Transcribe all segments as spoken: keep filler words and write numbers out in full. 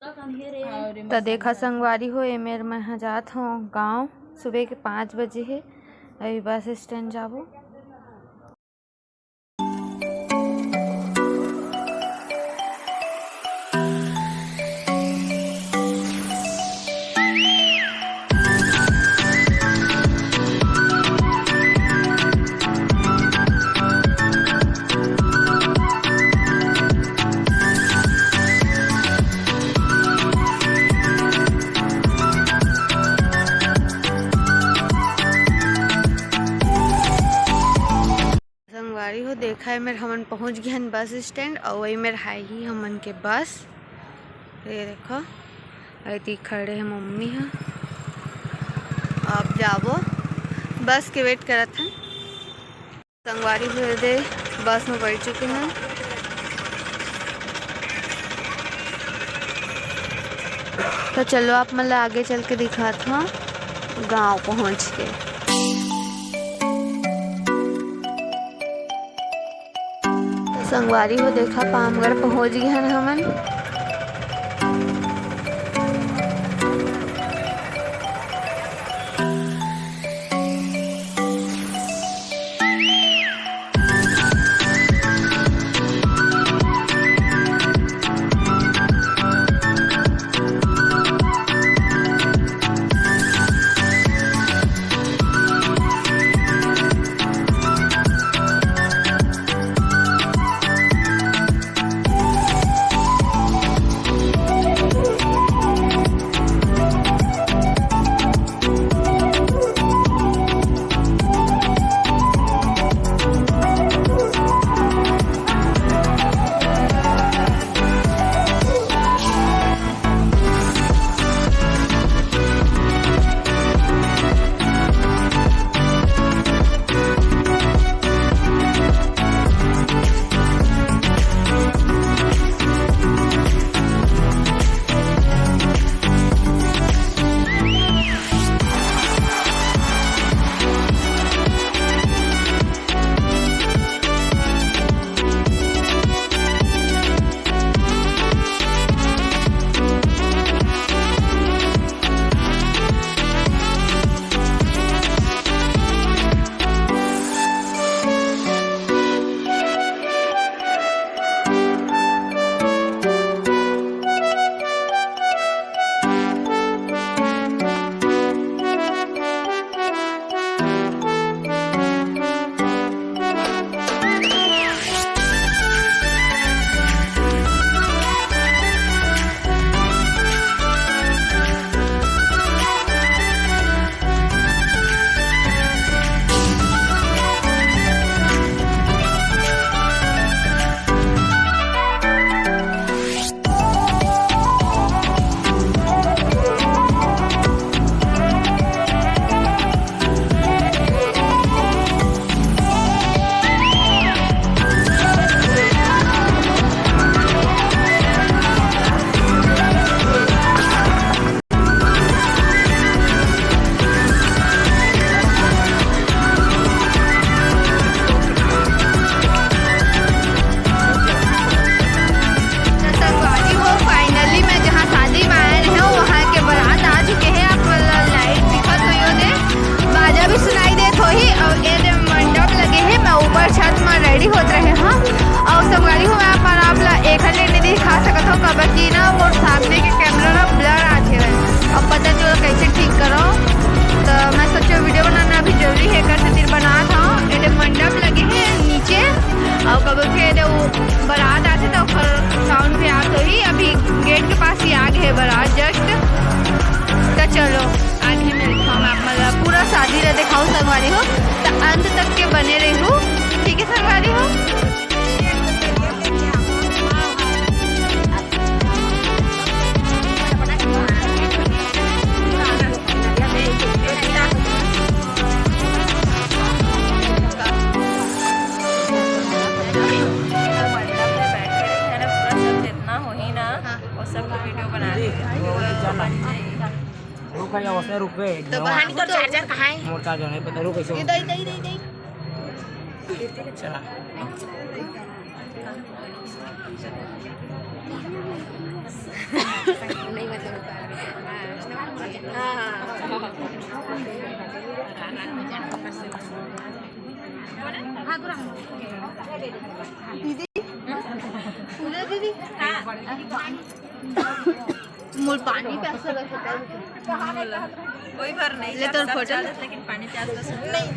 त देखा संगवारी हो, ए मेर मैं ह जात हव गाँव। सुबह के पाँच बजे हे, अभी बस स्टैंड जाबो। संगवारी हो, देखा, ए मेर हमन पहुँच गे हन बस स्टैंड, अउ वही मेर हाई ही हमन के बस। ये देखो, एती खड़े हे मम्मी ह। अब जाबो, बस के वेट करत हन। संगवारी हो, दे बस में बैठ चुके हन। तो चलो, आप मन ला आगे चल के दिखात हव गाँव पहुँच के। तो संगवारी हो, देखा, पामगढ़ पहुँच गे हन हमन। तो संगवारी हो, finally मैं जहाँ शादी में आए रहे हूँ, वहाँ के बारात आ चुके हैं। आप मन ला light दिखत होही ओ दे, बाजा भी सुनाई देत होही, अउ ए दे मंडप लगे हे। मैं ऊपर छत में ready होत रहे हूँ, अउ संगवारी हो, मैं अपन आप ला एखर ले नइ दिखा सकत हूँ, काबर कि ना मोर सामने के camera ना blur आथे, अब पता नहीं ओला कैसे ठीक करो। तो मैं सोचे video बनाना अभी जरूरी हे, एकर खातिर बनात हूँ। ए दे मंडप लगे हे नीचे, अउ कब के दे वो बारात आथे तो ओकर sound भी आत होही। अभी gate के पास ही आ गे हे बारात just। तो चलो आगे मिलत हूँ मैं आप मन ला, पूरा शादी ला देखाहूँ संगवारी हो, तो अंत तक के बने रहू, ठीक है संगवारी हो। मंडप में बैठे रही है ना, पूरा सब जितना होही ना, हाँ। वो सब के video बना रही है। रुक, यहाँ उसने रुक गए। तो बहानी तो charger कहाँ है? मोर charger नहीं पता, रुक ऐसे। ये दे, दे, दे, दे। चला। दीदी, पूजा दीदी, मोर पानी प्यास लगत हे। कोई बार नहीं ले तोर फोटो। लेकिन पानी प्यास बस नहीं।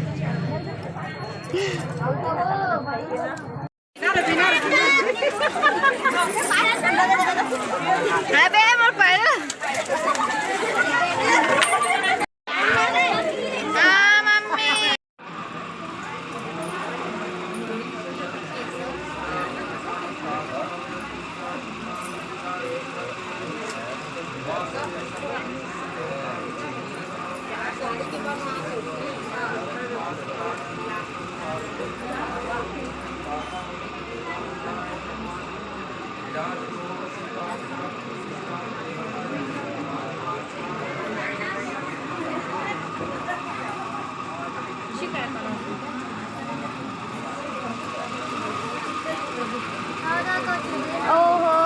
अबे मोर पैर। हाँ मम्मी। ओहो।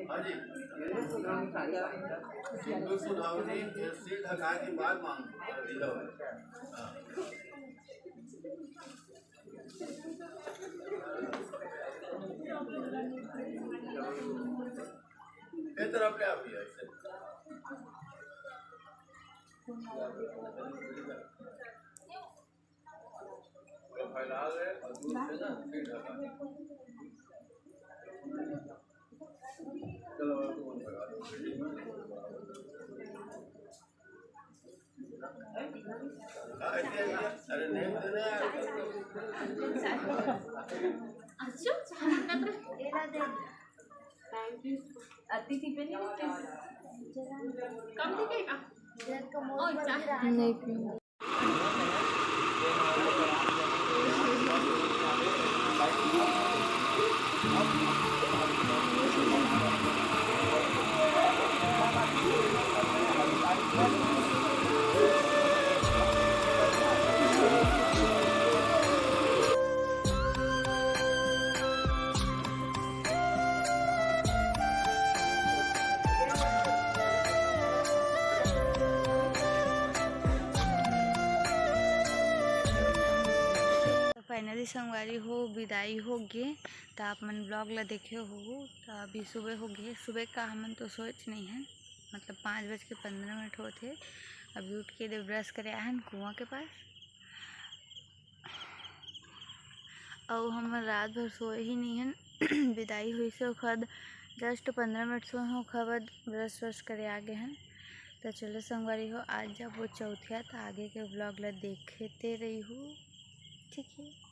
हाँ जी, सिंदूर सुधाओ जी, ये सिर ढका के बाल बांध दीजिए। हाँ। कम दिखेगा। नहीं पीऊँगी। तो finally संगवारी हो, बिदाई हो गे। तो आप मन vlog ला देखे हो, तो अभी सुबह हो गे। सुबह का हमन तो सोच नहीं है, मतलब पाँच बज के पंद्रह मिनट होत हे। अभी उठ के दे brush करे आए हन कुआं के पास। अउ हमन रात भर सोए ही नहीं हन। बिदाई हुई से ओखर बाद just पंद्रह मिनट सोए हन, ओखर बाद brush व्रश करे आ गए हन। तो चलो संगवारी हो, आज जब वो चौथिया, तो आगे के vlog ला देखते रही हो, ठीक है।